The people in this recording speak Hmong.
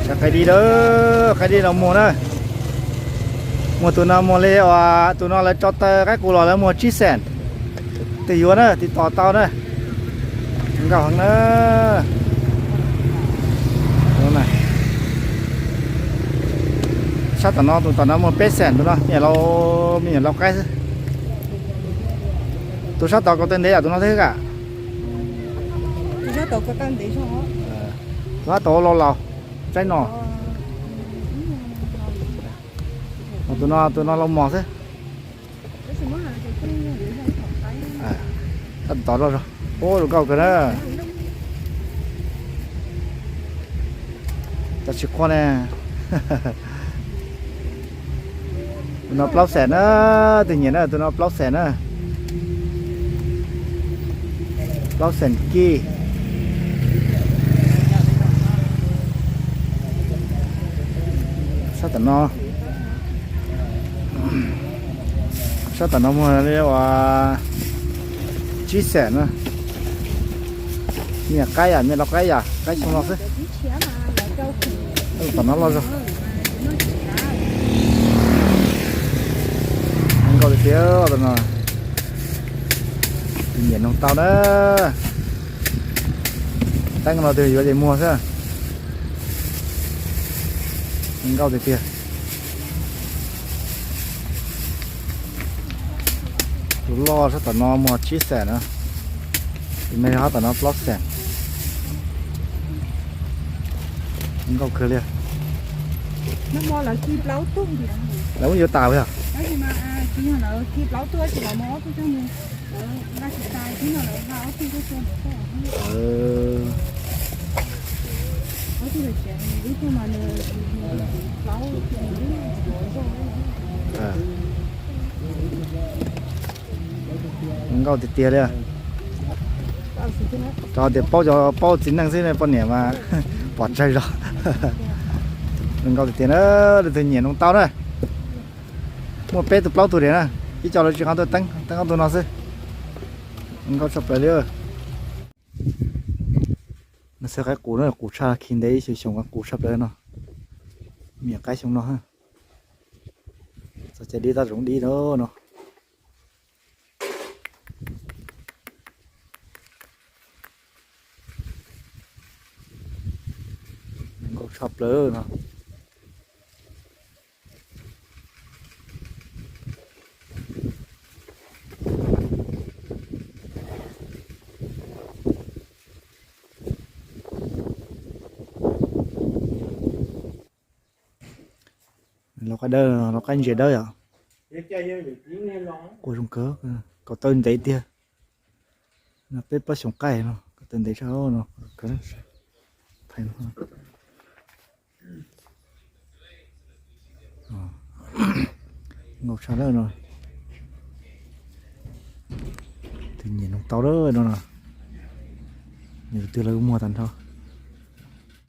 Saib qaib dib na, qaib dib no muag na. Muag tus no muag li uas tus no lawv tso taw qaib qus los lawv muag tsib xees. Tus yuav na tiv tos tau na. Nkauj heev na. Sab tom no tus tom no muag peb xees, tus no me nyuam laus, me nyuam laus qaib xwb. Tus sab tod kaus taw ntev yam tus no thiab kam. Tus sab tod laus laus, tsaib no. Tus no, tus no laus mos xwb. Sab tod loj zog, ub, zoo nkauj kawg na. Cov tsis quaj ne. Tus no plaub xees na, tus nyiam na, tus no plaub xees na. Plaub xees kij. Sab tom no, sab tom no muag li uas tsib xees na. Me nyuam qaib yam, me nyuam laus qaib yam, qaib xyoo no xwb. Tom no loj zog. Nkauj tiag tiag no. Nyiam noog tau na. Teeb no tus yuav ces muag xwb. Nkauj tiag tiag. Tus loj sab tom no muag tsib xees na. Tus me sab tom no plaub xees. Nkauj kawg li. Lawv muab yuav tas yog. Nkauj tiag tiag li. Rau tias paub cov paub txiv neej xwb poj niam mas pom tsawg zog. Nkauj tiag tiag na, leej twg nyiam noog tau na. Muaj peb tug plaub tug diam na, ib co lawv tsis qab tuaj teeb, teeb ob tug no xwb. Nkauj tshaj plaws li. No xwb qaib qus na, qus tshaj khi ntev ib xyoos xyoo, qaib qus tshaj plaws no. Me nyuam qaib xyoo no. Txoj cai dib tab zoov dib no no. Nkauj tshaj plaws no. Lau qaib dawb, lau qaib ntses dawb yom. Quaj zoo kawg, kaus taw ntev tiag. No peb plaub xyoos qaij no, kaus taw ntev tshaj no. Nkauj tshaj lawm no. Tus nyiam noog tau lawm no no. Nyiam tus twg lawv muag tag nrho.